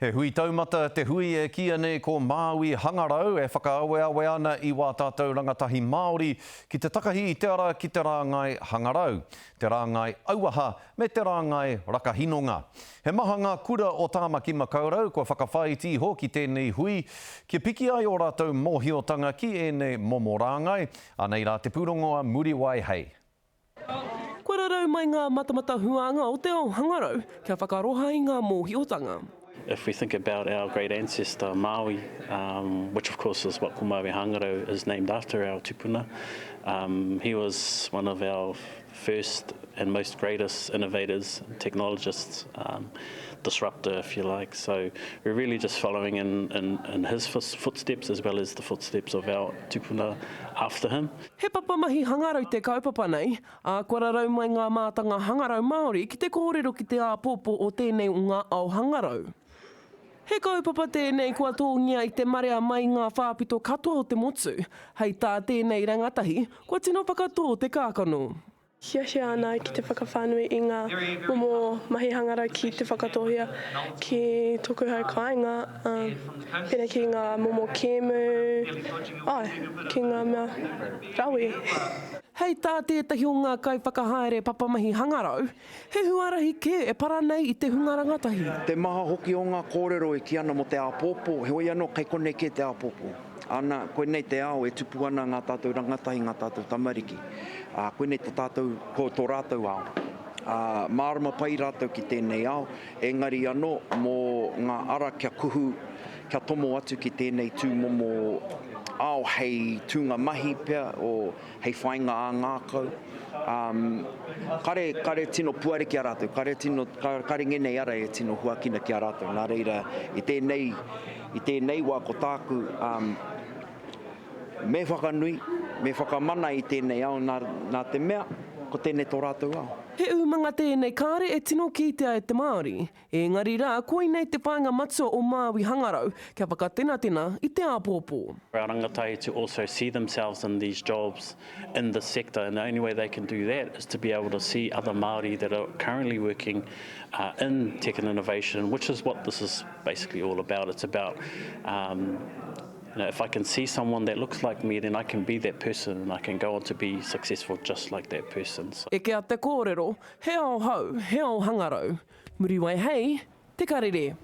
He hui taumata te hui e kīia nei ko Māui Hangarau e whakaaweawe ana i wā tātou rangatahi Māori ki te takahi i te ara ki te rāngai hangarau, te rāngai auaha me te rāngai rakahinonga. He maha ngā kura o Tāmaki Makaurau kua whakawhāiti iho ki tēnei hui kia piki ai ō rātou mōhiotanga ki ēnei momo rāngai. Anei rā te pūrongo a Muriwai Hei. Kua rarau mai ngā matamata huānga o te ao hangarau kia whakaroha i ngā mōhiotanga. If we think about our great ancestor Māui, which of course is what Ko Māui Hangarau is named after, our tupuna, he was one of our first and most greatest innovators, technologists, disruptor if you like, so we're really just following in, in, in his footsteps as well as the footsteps of our tupuna after him. He papamahi hangarau te kaupapa nei, ā, kua rarau mai ngā mātanga hangarau Māori ki te kōrero ki te āpōpō o tēnei o ngā ao hangarau. He kaupapa tēnei kua tōngia i te marea mai i ngā whāpito katoa o te motu. Hei tā tēnei rangatahi, kua tino whakatō te kākano. Hiahia ana ki te whakawhānui i ngā momo mahi hangarau ki Te Whakatōhea ki tōku hau kāinga, pērā ki ngā momo kēmu, āe, ki ngā mea rawe. Hei tā tētahi o ngā kaiwhakahaere papamahi hangarau, he huarahi kē e para nei i te hunga rangatahi. Te maha hoki o ngā kōrero e kī ana mō te āpōpō, heoi anō kei konei kē te āpōpō. Ana, koinei te ao e tupu ana ngā tātou rangatahi, ngā tātou tamariki. Ā, koinei to tātou, ko tō rātou ao. Ā, mārama pai rātou ki tēnei ao, engari anō mō ngā ara kia kuhu, kia tomo atu ki tēnei tūmomo ao hei tūnga mahi pea, o, hei whāinga ā-ngākau. Ā, kare, kare tino puare ki a rātou, kare tino, kare ngēnei ara e tino huakina ki a rātou. Nā reira, i tēnei, i tēnei wā ko tāku, ā, me whakanui, me whakamana i tēnei ao nā, nā te mea, ko tēnei tō rātou ao. He umanga tēnei kāre e tino kītea e te Māori. Engari rā, koinei te whāinga matua o Māui Hangarau, kia whakatenatena i te āpōpō. For our rangatahi to also see themselves in these jobs in this sector and the only way they can do that is to be able to see other Māori that are currently working in tech and innovation which is what this is basically all about. It's about um, you know, if I can see someone that looks like me then I can be that person and I can go on to be successful just like that person. So. Ekea te kōrero, he ao hou, he ao hangarau. Muriwai hei Te Karere.